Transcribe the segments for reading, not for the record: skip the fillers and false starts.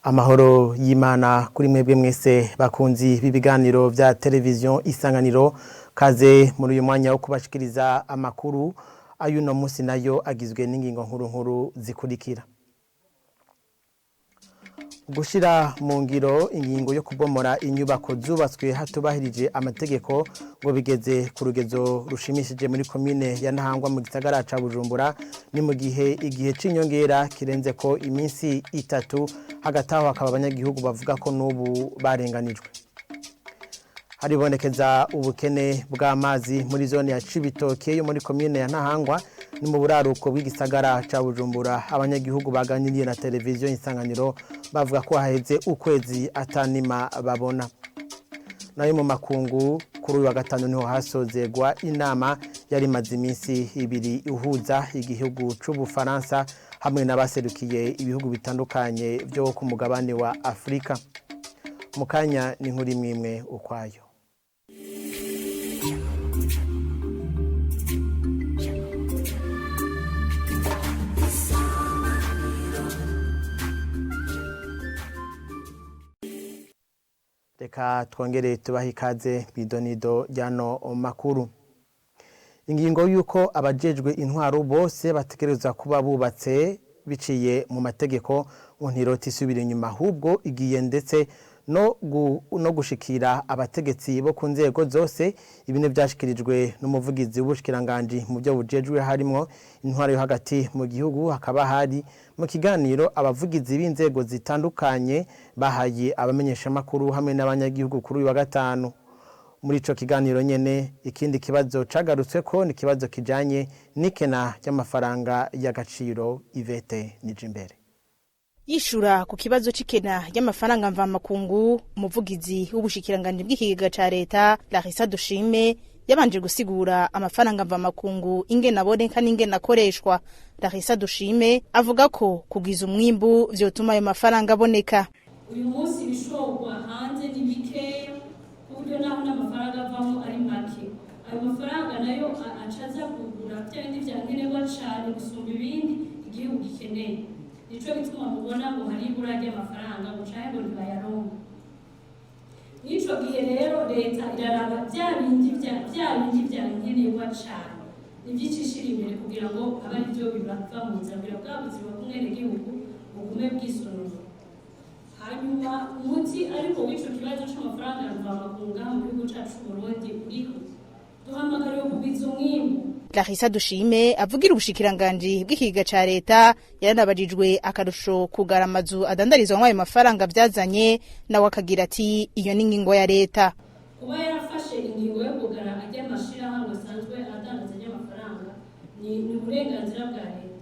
Amahoro y'Imana kuri mwebwe mwese bakunzi b'ibiganiro vya televiziyo Isanganiro. Kaze muri uyu mwanya wo kubashikiriza amakuru ay'uno munsi, nayo agizwe n'ingingo nkuru nkuru zikurikira: Gushira mu ngiro ingingo yo kubomora inyubako zubatswe hatubahirije amategeko ngo bigeze ku rugezo rushimishije muri komine ya Ntahangwa mu gisagara ca Bujumbura. Ni mu gihe igihe c'inyongera kirenze ko iminsi 3. Hagati aho hakaba abanyagihugu bavuga ko n'ubu barenganijwe. Haribonekeza ubukene bw'amazi muri zone ya Cibitoke yo muri komine ya Ntahangwa, ni mu buraruko bw'igisagara ca Bujumbura. Abanyagihugu baganiriye na televiziyo Isanganiro bavuga ko haheze ukwezi atanima babona. Nayo mu makungu, kuri uyu wa gatanu niho hasozegwa inama yari imaze iminsi 2 ihuza igihugu c'Ubufaransa hamwe n'abaserukiye ibihugu bitandukanye byo ku mugabane wa Afrika. Mu kanya ni nkuru imwe ukwayo. Reka twongere tubahe ikaze mw'idonido ry'ano makuru. Ingingo y'uko abajejwe intwaro bose bategerezwa kuba bubatse biciye mu mategeko ngo ntirota isubira inyuma, ahubwo igiye ndetse no gushikira abategetsi bo ku nzego zose. Ibintu byashikirijwe n'umuvugizi w'ubushikiranganji mu byo bujejwe harimwo intwaro yo hagati mu gihugu. Hakaba hari mu kiganiro abavugizi b'inzego zitandukanye bahaye abamenyeshamakuru hamwe n'abanyagihugu kuri uyu wa gatanu. Muri ico kiganiro nyene, ikindi kibazo cagarutswe ko ni ikibazo kijanye n'ikena ry'amafaranga y'agaciro. Ivete Nijimbere. Yishura ku kibazo c'ikena ry'amafaranga mvamakungu, umuvugizi w'ubushikiranganji bw'ikigega ca leta, Larissa Dushime, yabanje gusigura amafaranga mvamakungu ingene aboneka n'ingene akoreshwa. Larissa Dushime avuga ko kugwiza umwimbu vyotuma ayo mafaranga aboneka. Uyu munsi ibishorwa hanze ni bikeya, ku buryo naho n'amafaranga avamo ari make. Ayo mafaranga nayo aca aza kugura bya bindi vya nkenerwa cane gusumba ibindi igihugu gikeneye. Nico gituma mubona ngo hari ibura ry'amafaranga, ngo canke ngo ntibayaronka. Mw'ico gihe rero leta iraraba bya bindi vya nkenerwa cane, nivyicishira imbere kugira ngo abe arivyo bibava mu nzira, kugira bwa buzima bw'umwenegihugu bugume bwisununura. Hanyuma umuti ariko w'ico kibazo c'amafaranga mvamakungu ngaha mu gihugu cacu c'Uburundi uriho: duhamagariwe kugwiza umwimbu. Larissa Dushime avugira ubushikiranganji bw'ikigega ca leta yaranabajijwe akarusho kugara amazu adandarizwamwo ayo mafaranga vyazanye, nawe akagira ati: "Iyo ni ingingo ya leta." Kuba yarafashe ingingo yo kugara ajya amashirahamwe asanzwe adandaza amafaranga ni uburenganzira bwa leta,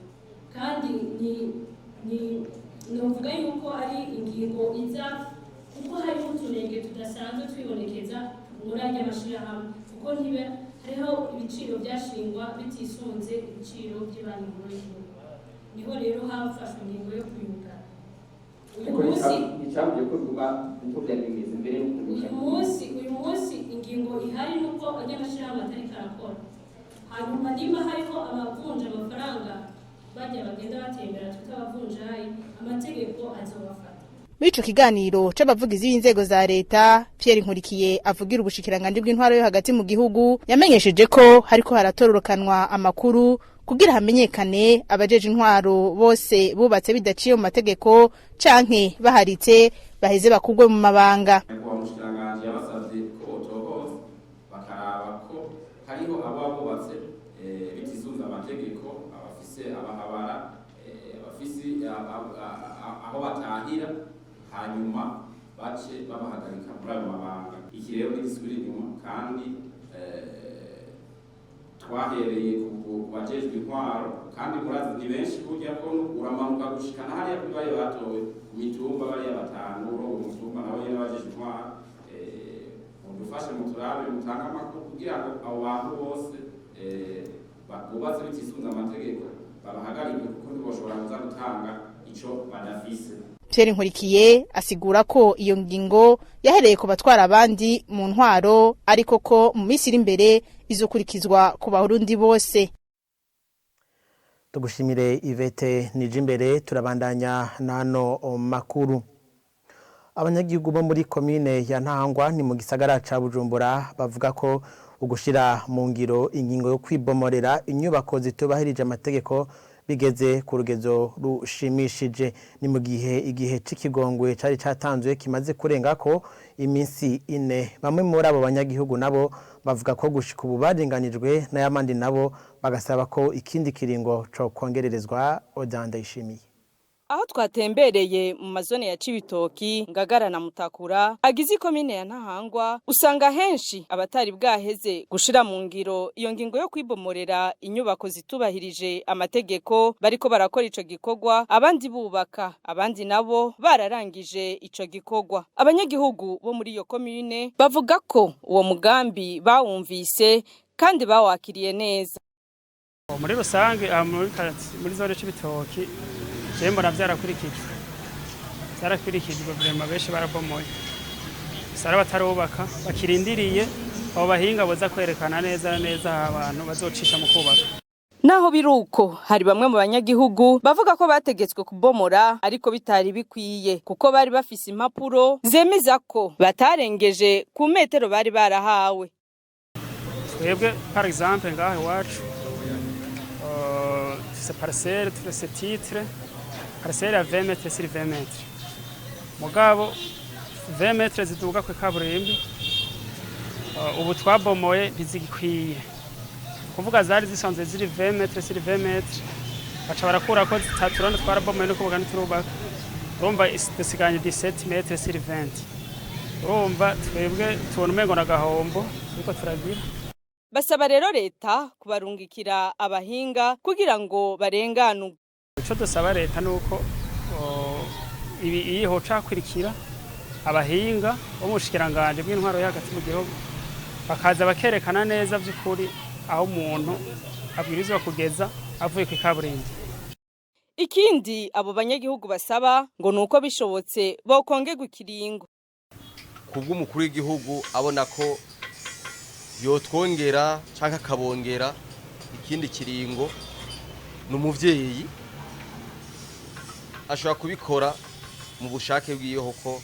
kandi ni novuga yuko ari ingingo iza kuko harimo utunenge tudasanzwe twibonekeza muri ajya amashirahamwe, kuko ntibe hariho ibiciro byashingwa bitisunze ibiciro by'Ibanki Nkuru y'Igihugu. Niho rero hafashwe ingingo yo kuyugara uyu Ariko munsi. icyabuye ko bivuga niko byari bimeze mbere yo Uyu munsi ingingo ihari nuko ajya amashirahamwe atariko arakora. Hanyuma niba hariho abavunja amafaranga, bajya bagenda batembera twita abavunjayi, amategeko azobafata. Muri ico kiganiro c'abavugizi b'inzego za leta, Pierre Nkurikiye avugira ubushikiranganji bw'intwaro yo hagati mu gihugu yamenyesheje ko hariko haratororokanwa amakuru kugira hamenyekane abajeje intwaro bose bubatse bidaciye mu mategeko canke baharitse, baheze bakugwe mu mabanga. Nyakubahwa umushikiranganji yabasavye ko botohoza bakaraba ko hariho aba bubatse bitisunze amategeko, abafise abahabara, abafise aho batahira, hanyuma bace babahagarika muri ayo mabanga. Iki rero ntigisubira inyuma, kandi twahereye ku bajejwe intwaro, kandi murazi ni benshi. Burya ko uramanuka gushika na hariya kuri bariya batowe ku mitumba, bariya batanu urongo umutumba nabo nyene bajejwe intwaro. Mudufashe muturabe, mutange amakuru kugira ngo abo bantu bose bubatse bitisunze amategeko babahagarike, kuko ntiboshobora kuza gutanga ico badafise. Pierre Nkurikiye asigura ko iyo ngingo yahereye ku batwara abandi mu ntwaro, ariko ko mu minsi iri imbere izokurikizwa ku Barundi bose. Tugushimire, Ivete Nijimbere. Turabandanya n'ano makuru. Abanyagihugu bo muri komine ya Ntahangwa ni mu gisagara ca Bujumbura bavuga ko ugushira mu ngiro ingingo yo kwibomorera inyubako zitubahirije amategeko bigeze ku rugezo rushimishije. Ni mu gihe igihe c'ikigongwe cari catanzwe kimaze kurenga ko iminsi 4. Bamwe muri abo banyagihugu nabo bavuga ko gushika ubu barenganijwe, n'ayamandi nabo bagasaba ko ikindi kiringo co kongererezwa. Odanda ishimiye. Aho twatembereye mu mazone ya Cibitoki, Ngagara na Mutakura agize ikomine ya Ntahangwa, usanga henshi abatari bwaheze gushira mu ngiro iyo ngingo yo kwibomorera inyubako zitubahirije amategeko bariko barakora ico gikorwa, abandi bubaka, abandi nabo bararangije ico gikorwa. Abanyagihugu bo muri iyo komine bavuga ko uwo mugambi bawumvise kandi bawakiriye neza. Muri rusange muri zone Cibitoki mbona byarakurikijwe vraiment, benshi barabomoye, sara batarubaka bakirindiriye abo bahinga boza kwerekana neza neza abantu bazocisha mu kubaka. Naho biruko, hari bamwe mu banyagihugu bavuga ko bategetswe kubomora ariko bitari bikwiye, kuko bari bafise impapuro zemeza ko batarengeje ku metero bari barahawe. Twebwe par exemple ngaho iwacu dufise parcelle, dufise titre parcelle ya 20 mètres sur 20 mètres, mugabo 20 mètres ziduga ku kaburimbi ubu twabomoye ntizigikwiye. Kuvuga zari zisanzwe ziri 20 mètres sur 20 mètres, baca barakura ko zitatu rano twarabomoye no kuvuga ntiturubaka. Urumva dusiganye 17 mètres sur 20. Urumva twebwe tubona umengo n'agahombo turiko turagira. Basaba rero leta kubarungikira abahinga kugira ngo barenganurwe. Ico dusaba leta nuko ibi iho cakwirikira abahinga bo mu bushikiranganje bw'intwaro yo hagati mu gihugu, bakaza bakerekana neza vy'ukuri aho umuntu abwirizwa kugeza avuye ku ikaburimbi. Ikindi abo banyagihugu basaba ngo nuko bishobotse bokongerwa ikiringo. Kubw'umukuru w'igihugu abona ko yotwongera canke akabongera ikindi kiringo, ni umuvyeyi ashobora kubikora mu bushake bwiwe, kuko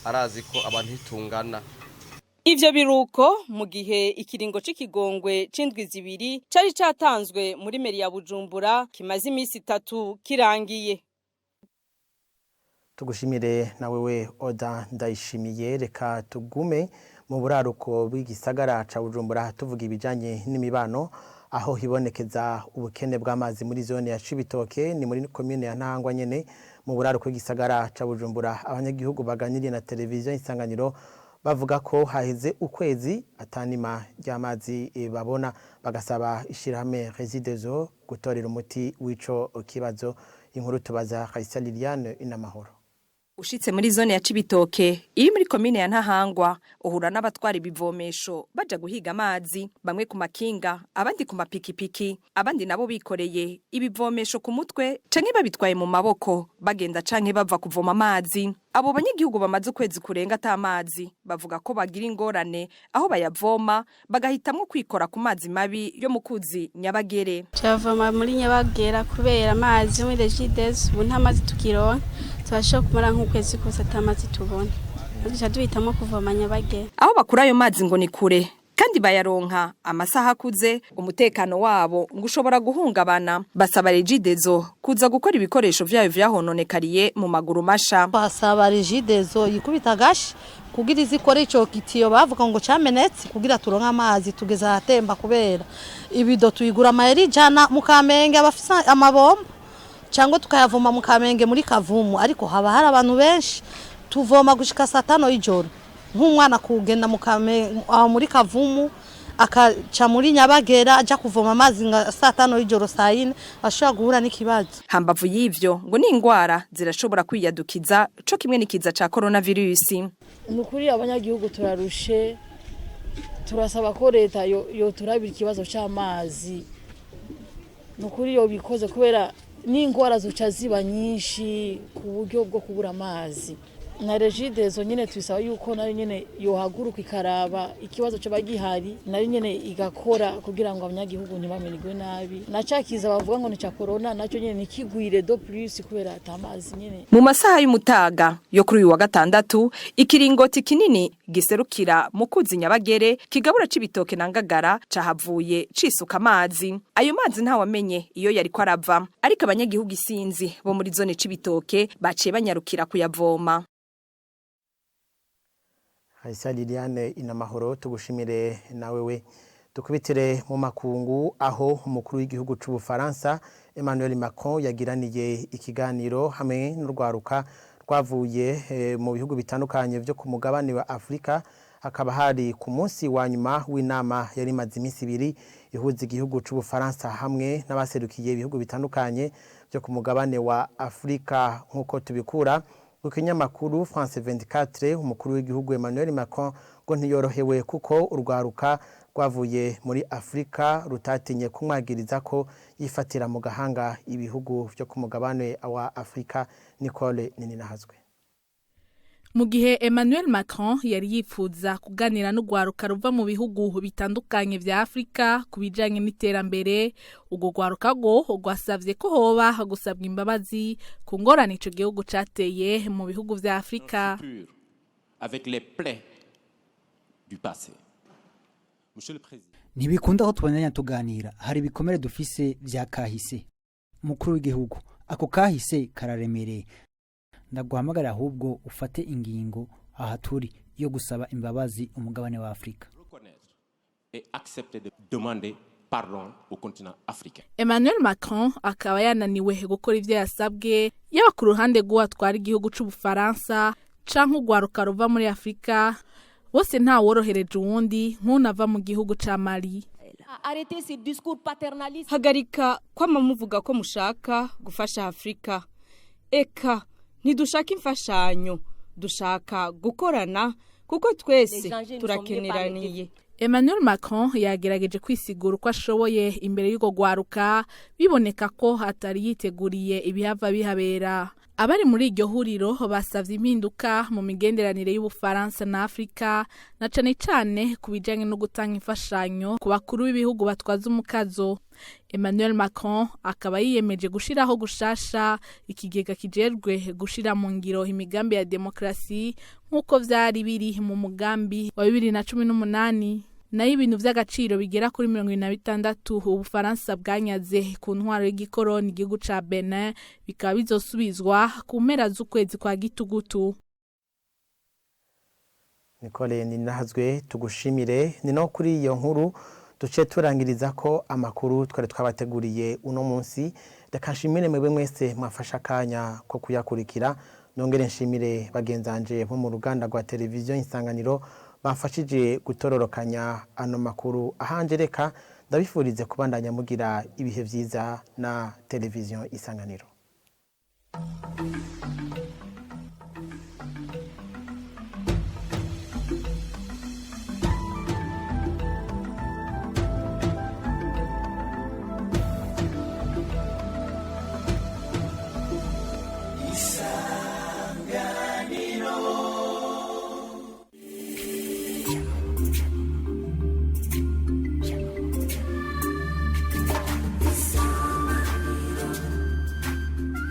arazi ko abantu ntitungana. Ivyo biruko mu gihe ikiringo c'ikigongwe c'indwi 2 cari catanzwe muri meri ya Bujumbura kimaze imisi 3 kirangiye. Tugushimire na wewe Oda Ndayishimiye. Reka tugume mu buraruko bw'igisagara ca Bujumbura tuvuga ibijanye n'imibano, aho hibonekeza ubukene bw'amazi muri zone ya Cibitoke ni muri komine ya Ntahangwa nyene mu buraruko bw'igisagara ca Bujumbura. Abanyagihugu baganiriye na televiziyo Isanganiro bavuga ko haheze ukwezi atanima ry'amazi babona, bagasaba ishirahamwe Regideso gutorera umuti w'ico kibazo. Inkuru tubaza Kaisa Liliane Inamahoro. Ushitse muri zone ya Cibitoke iri muri komine ya Ntahangwa, uhura n'abatwara ibivomesho baja guhiga amazi, bamwe ku makinga, abandi ku mapikipiki, abandi nabo bikoreye ibivomesho ku mutwe canke babitwaye mu maboko, bagenda canke bava kuvoma amazi. Abo banyagihugu bamaze ukwezi kurenga ata mazi bavuga ko bagira ingorane aho bayavoma, bagahitamwo kwikora ku mazi mabi yo mu kuzi Nyabagere. Turavoma muri Nyabagera kubera amazi muri Regideso ubu nta mazi tukironka, tubasha kumara nk'ukwezi kose ata mazi tubona, duca duhitamwo kuvoma Nyabagera. Aho bakura ayo mazi ngo ni kure kandi bayaronka amasaha akuze, umutekano wabo ngo ushobora guhungabana. Basaba Regideso kuza gukora ibikoresho vyayo vyahononekariye mu maguru masha. Basaba Regideso yikubita gashi kugira izikore ico gitiyo bavuga ngo camenetse, kugira turonke amazi tugeza ahatemba, kubera ibido tuyigura amayeri 100 mu Kamenge abafise amabombo, cyangwa tukayavoma mu Kamenge muri Kavumu, ariko haba hari abantu benshi, tuvoma gushika saa 5 y'ijoro. Nk'umwana kugenda mu Kamenge muri Kavumu akaca muri Nyabagera aja kuvoma amazi nka saa 5 y'ijoro, saa 4, ashobora guhura n'ikibazo. Hambavu y'ivyo ngo ni ingwara zirashobora kwiyadukiza co kimwe n'ikiza ca coronavirus. Nukuri abanyagihugu turarushe, turasaba ko leta yo turabira ikibazo c'amazi. Nukuri yo bikoze kubera n'ingwara zoca ziba nyinshi ku buryo bwo kubura amazi. Na Regideso nyine tubisaba yuko nayo nyine yohaguruka ikaraba ikibazo coba gihari, nayo nyine igakora kugira ngo abanyagihugu ntibamererwe nabi, na ca kiza bavuga ngo ni ca corona nacyo nyine ntikigwire de plus kubera ata mazi nyine. Mu masaha y'umutaga yo kuri uyu wa gatandatu, ikiringoti kinini giserukira mu kuzi Nyabagere kigabura Cibitoke na Ngagara cahavuye cisuka amazi. Ayo mazi ntawamenye iyo yariko arava, ariko abanyagihugu isinzi bo muri zone Cibitoke baciye banyarukira kuyavoma. Haisa Liliane Inamahoro, tugushimire nawe we. Dukubitire mu makungu, aho umukuru w'igihugu c'u Bufaransa Emmanuel Macron yagiraniye ikiganiro hamwe n'urwaruka rwavuye mu bihugu bitandukanye vyo ku mugabane wa Afrika. Hakaba hari ku munsi wa nyuma w'inama yari imaze iminsi 2 ihuza igihugu c'u Bufaransa hamwe n'abaserukiye ibihugu bitandukanye vyo ku mugabane wa Afrika. Nk'uko tubikura ku kinyamakuru France 24, umukuru w'igihugu Emmanuel Macron ngo ntiyorohewe kuko urwaruka rwavuye muri Afrika rutatinye kumwagiriza ko yifatira mu gahanga ibihugu vyo ku mugabane wa Afrika. Nicole Nininahazwe. Mu gihe Emmanuel Macron yari yifuza kuganira n'urwaruka ruva mu bihugu bitandukanye vya Afrika ku bijanye n'iterambere, urwo rwaruka rwo rwasavye ko hoba gusabwa imbabazi ku ngorane ico gihugu cateye mu bihugu vya Afrika. Avec les plaies du passé. Monsieur le Président. Ntibikunda ko tubandanya tuganira, hari ibikomere dufise vya kahise. Umukuru w'igihugu, ako kahise kararemereye. Ndaguhamagara ahubwo ufate ingingo aha turi yo gusaba imbabazi umugabane wa Afrika. Et accepter de demander pardon au continent africain. Emmanuel Macron akaba yananiwe gukora ivyo yasabwe, yaba ku ruhande rw'uwatwara igihugu c'Ubufaransa canke urwaruka ruva muri Afrika, bose nta worohereje uwundi nk'unava mu gihugu ca Mali. Hagarika kwama muvuga ko mushaka gufasha Afrika. Eka ntidushaka imfashanyo, dushaka gukorana kuko twese turakeneraniye. Emmanuel Macron yagerageje kwisigura uko ashoboye imbere y'urwo rwaruka, biboneka ko atari yiteguriye ibihava bihabera. Abari muri iryo huriro basavye impinduka mu migenderanire y'Ubufaransa na Afrika, na cane cane ku bijanye no gutanga imfashanyo ku bakuru b'ibihugu batwaza umukazo. Emmanuel Macron akaba yiyemeje gushiraho gushasha ikigega kijejwe gushira mu ngiro imigambi ya demokrasi, nk'uko vyari biri mu mugambi wa 2018. Nayo ibintu vy'agaciro bigera kuri 76 Ubufaransa bwanyaze ku ntwaro y'igikoroni igihugu ca Benin bikaba bizosubizwa ku mpera z'ukwezi kwa gitugutu. Nicole Ninahazwe, tugushimire. Ni no kuri iyo nkuru duce turangiriza ko amakuru twari twabateguriye uno munsi. Reka nshimire mwebwe mwese mwafashe akanya ko kuyakurikira, nongere nshimire bagenzanje bo mu ruganda rwa televiziyo Insanganiro bamfashije gutororokanya ano makuru. Ahanje reka ndabifurize kubandanya mugira ibihe vyiza na televiziyo Isanganiro.